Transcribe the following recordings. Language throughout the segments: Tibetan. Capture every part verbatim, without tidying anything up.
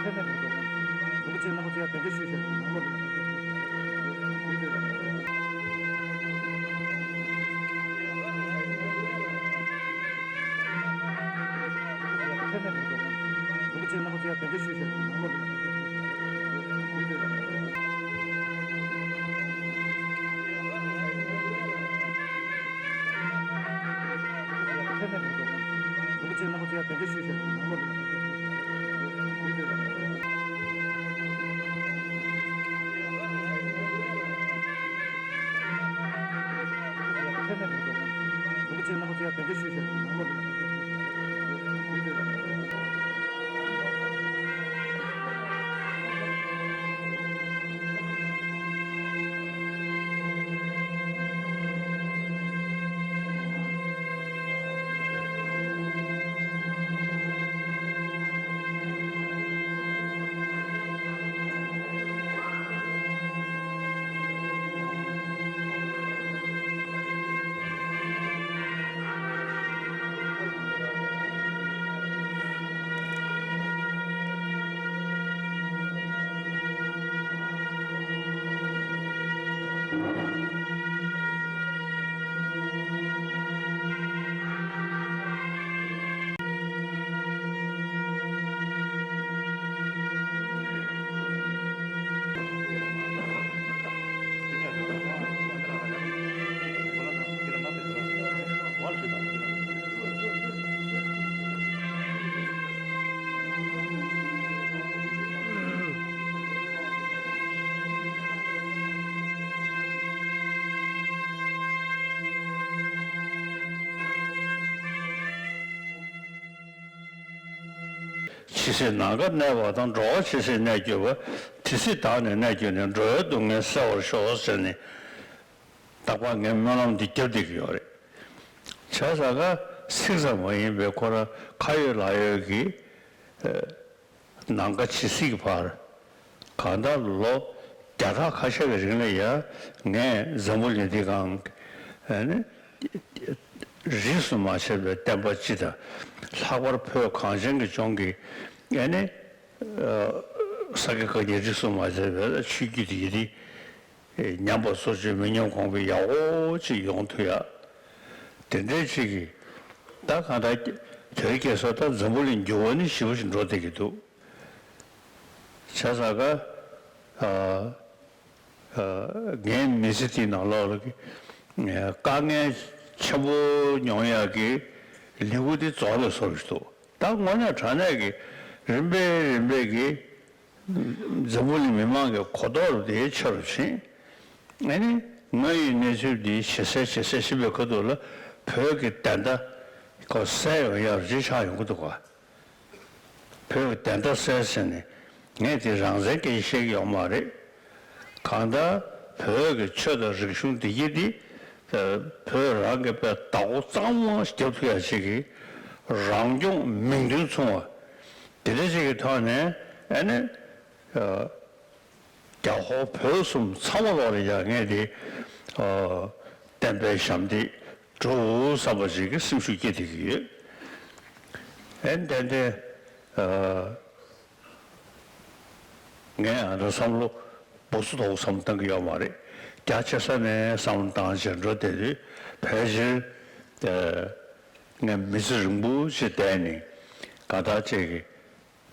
ཚད་མེད་མི་འདུག་རིན་པོ་ཆེ་རྣམ་པ་ཚོ་ཡང་དེ་འདྲ་ཞུས་བྱས་ནང་ལོགས་ལ། ཚད་མེད་མི་འདུག་རིན་པོ་ཆེ་རྣམ་པ་ཚོ་ཡང་དེ་འདྲ་ཞུས་བྱས་ནང་ལོགས་ལ། ཚད་མེད་མི་འདུག་རིན་པོ་ཆེ་རྣམ་པ་ཚོ་ཡང་དེ་འདྲ་ཞུས་བྱས་ནང་ལོགས་ལ། ཚད་མེད་མི་འདུག་རིན་པོ་ཆེ་རྣམ་པ་ཚོ་ཡང་དེ་འདྲ་ཞུས་བྱས་ནང་ལོགས་ལ། ཇི་སྲིད་ནམ་མཁའ་གནས་པ་དང་། འགྲོ་བ་ཇི་སྲིད་གནས་གྱུར་པ། དེ་སྲིད་བདག་ནི་གནས་གྱུར་ནས། འགྲོ་བའི་སྡུག་བསྔལ་སེལ་བར་ཤོག་ཟེར་ནས། རྟག་པར་ངས་སྨོན་ལམ་འདི་བརྒྱབ་བསྡད་ཀྱི་ཡོད་རེད། བྱས་ཙང་ཀ་ཚིག་ཙམ་མ་ཡིན་པའི་ཁོ་རང་ཁ་ཡོད་ལག་ཡོད་ཀྱི་ནམ་མཁའ་ཇི་སྲིད་ཀྱི་བར། གང་ལྟར་ལོ་བརྒྱ་ཕྲག་ཁ་ཤས་ཀྱི་རིང་ལ་ཡང་ངས་འཛམ་བུ་གླིང་འདི་སྒང་ཨ་ནི་རིས་སུ་མ་ཆད་པའི་བསྟན་པ་སྤྱི་དང་། ལྷག་པར་བོད་གངས་ཅན་གྱི་ལྗོངས་ཀྱི་ཨ་ནི་ས་དགེ་བཀའ་རྙིང་རིས་སུ་མ་ཆད་པའི་ཆོས་བརྒྱུད་དེ་ཡི་དེ། ཉམས་པ་སོར་ཆུད་མི་ཉམས་གོང་འཕེལ་ཡག་པོ་ཅིག་ཡོང་ཐུབ་ཡ། དེ་འདྲའི་ཅིག་གི་ད་གང་ལྟར་དེ་རིང་ཁ་སང་ད་འཛམ་བུ་གླིང་འགྱུར་བ་ནི་ཞེ་པོ་ཅིག་འགྲོ་བསྡད་ཀྱི་འདུག་བྱས་ཙང་ཀ་ཨ་ཨ་ངའི་མི་ཚེ་འདིའི་ནང་ལོགས་ལ་གི་དཀའ་ངལ་ཆེན་པོ་མྱོང་ཡག་གི་ལེའུ་འདི་རྫོགས་ལ་སོང་ཞིག་འདུག་ད་དངོས་གནས་དྲང་གནས་ཀྱི་རིམ་པས་རིམ་པས་ཀྱི་འཛམ་བུ་གླིང་མི་མང་གི་གོ་རྟོགས་དེ་ཆེ་རུ་ཕྱིན། ཨ་ནི་དངོས་ཡོད་གནས་ཚུལ་འདི་ཇེ་གསལ་ཇེ་གསལ་ཕྱིན་པའི་ཁ་ཐུག་ལ་བོད་ཀྱི་བདེན་མཐའ་ཁོ་གསལ་ཡོང་ཡག་ཅིག་ཆགས་ཡོང་གི་འདུག་ག་བོད་ཀྱི་བདེན་མཐའ་གསལ་ཟེར་ནས་ངས་དེ་རང་བཙན་སྐད་ཆ་བཤད་ཀྱི་ཡོད་མ་རེད། གང་ལྟར་བོད་ཀྱི་ཆོས་དང་རིག་གཞུང་བདེ་སྐྱིད་འདི་བོད་རང་གིས་དཔེ་བདག་པོ་གཙང་མ་རྒྱབ་ཐུབ་ཡག་ཅིག་གི་རང་སྐྱོང་མིང་དོན་མཚུངས་པ་དེ་འདྲ་ཅིག་གི་ཐོག་ནས་ཨ་ནི། རྒྱ་ཧོར་བོད་གསུམ་ཚང་མ་ལོག་ལ་ཡ་ངས་དེ་བསྟན་པའི་ཞབས་འདེགས་སྒྲུབ་བསམ་པ་ཞིག་གི་སེམས་ཤུགས་སྐྱེད་བསྡད་ཀྱི་ཡོད། ཨེ་ཏན་ཏན་ངས་ཨ་འདྲ་བསམ་བློ་སྦུ་སུ་དོག་བསམ་བཏང་གི་ཡོད་མ་རེད། རྒྱ་ཆེ་ས་ནས་བསམ་བློ་བཏང་བྱས་འགྲོ་བསྡད་དུས་ཕལ་ཆེར་ངས་མི་ཚེ་རིང་པོ་ཞིག་བསྡད་ནས་ག་ད་ཅིག་གི་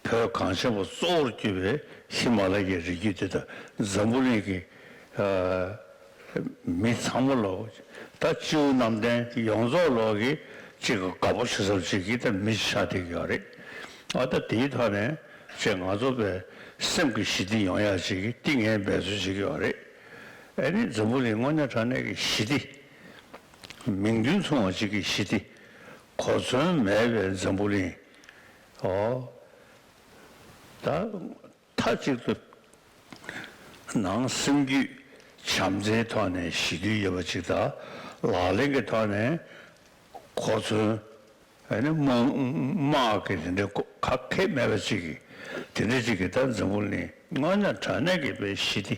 བོད་གངས་ཅན་པ་གཙོ་བོར་གྱུར་པའི་ཧི་མ་ལ་ཡའི་རི་རྒྱུད་འདི་དང་འཛམ་བུ་གླིང་གི་ཨ་མི་ཚང་མ་ལོ། ད་སྤྱི་བོ་གནམ་བསྟན་ཡོངས་རྫོགས་ལོ་གི་གཅིག་གི་དགའ་པོ་བྱེད་ས་གཅིག་གི་ད་མི་ཆགས་བསྡད་ཀྱི་ཡོད་རེད། ཨ་ད་དེའི་ཐོག་ནས་ཅིག་ང་ཚོ་པའི་སེམས་ཀྱི་ཞི་བདེ་ཡོང་ཡག་ཅིག་གི་འདི་ངས་འབད་རྩོལ་བྱེད་ཀྱི་ཡོད་རེད། ཨ་ནི་འཛམ་བུ་གླིང་དངོས་གནས་དྲང་གནས་ཀྱི་ཞི་བདེ། མིང་དོན་མཚུངས་པ་ཅིག་གི་ཞི་བདེ། གོ་མཚོན་མེད་པའི་འཛམ་བུ་གླིང་། ཨོ། ད་མཐའ་གཅིག་ཏུ་ནང་སེམས་རྒྱུད་བྱམས་བརྩེའི་ཐོག་ནས་ཞི་དུལ་ཡོད་པ་ཅིག་དང་། ལག་ལེན་གྱི་ཐོག་ནས་གོ་མཚོན་ཨ་ནི་དམག་དམག་གི་དེ་འདྲའི་གོ་ཁ་ཁེ་མེད་པ་ཅིག་གི་དེ་འདྲ་ཅིག་གི་ད་འཛམ་བུ་གླིང་དངོས་གནས་དྲང་གནས་ཀྱི་དཔེ་ཞི་བདེ་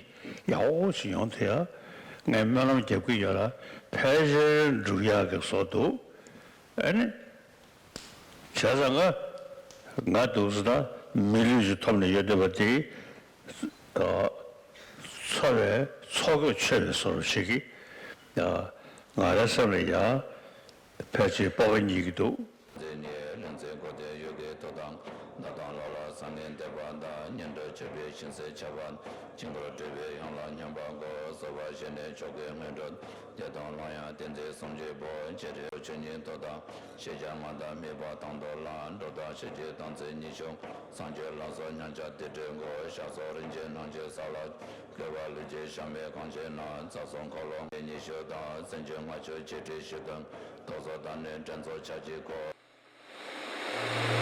ཡག་པོ་ཞིག་ཡོང་ཐུབ་ཡ། ངས་སྨོན་ལམ་རྒྱབ་ཀྱི་ཡོད་ལ་ཕལ་ཆེར་འགྲུབ་ཡག་གི་བཟོ་འདུག་ཨ་ནི། བྱས་ཙང་ང་ང་འདུག་ཟེར་ན་ མི་ལུས་ཀྱི་ཐོབ་ནས་ཡོད་བསྡད་པ་དེ། ཚོར་བའི་ཚོགས་ཀྱིས་མཆོད་པའི་བཟོ་འདྲ་ཞིག་གིས། ང་རའི་སེམས་ལ་ཡང་ཕལ་ཆེར་སྤོབས་པ་རྙེད་ཀྱི་འདུག། འཛིན་ནས་ལྷུན་རྩེ་འཁོར་དེ་ཡོད་དགུའི་ཐོབ་དང་། ནགས་དང་ལ་ལ་བསམ་ངན་འདས་པ་དང་། ཉོན་སྒྲིབ་བཅས་པའི་ཤིང་གསེང་ཆགས་པ། འཆིང་བར་འདྲིས་པའི་ཡུམ་ལ་སྙོམས་པར་དགོད། གསོལ་བ་བཞེས་ནས་མཆོག་གི་དངོས་གྲུབ། བདེ་སྟོང་ལོངས་སྤྱོད་བསྟན་འཛིན་སུམ་ཅུ་པོ། སྤྱན་རས་གཟིགས་ཆོས་ཉིད་ཐོབ་དང་། ཤེས་བྱ་ངང་དང་སྨྲས་པ་དང་དུ་བླངས། འགྲོ་དོན་ཞི་རྒྱས་དམ་ཚིག་ཉི་ཤུ། བསང་མཆོད་ལ་སོགས་མཉམ་བཞག་དེ་སྒྲའི་སྒོ། ཞག་སོགས་རིན་ཆེན་སྣང་བྱེད་ས་ལ། བསྐལ་པ་ལུས་ཀྱི་ཞག་མེད་གང་ཕྱིན་ན། ཚར་གསུམ་འཁོར་ལོ་ཉི་ཤུ་དང་། སེམས་ཅན་ལྔ་བཅུ་འཆི་བྲལ་ཞིག་ཏུ། རྟོག་ཚོགས་དང་ནི་དྲན་ཚོགས་ཆ་གཅིག་གོ།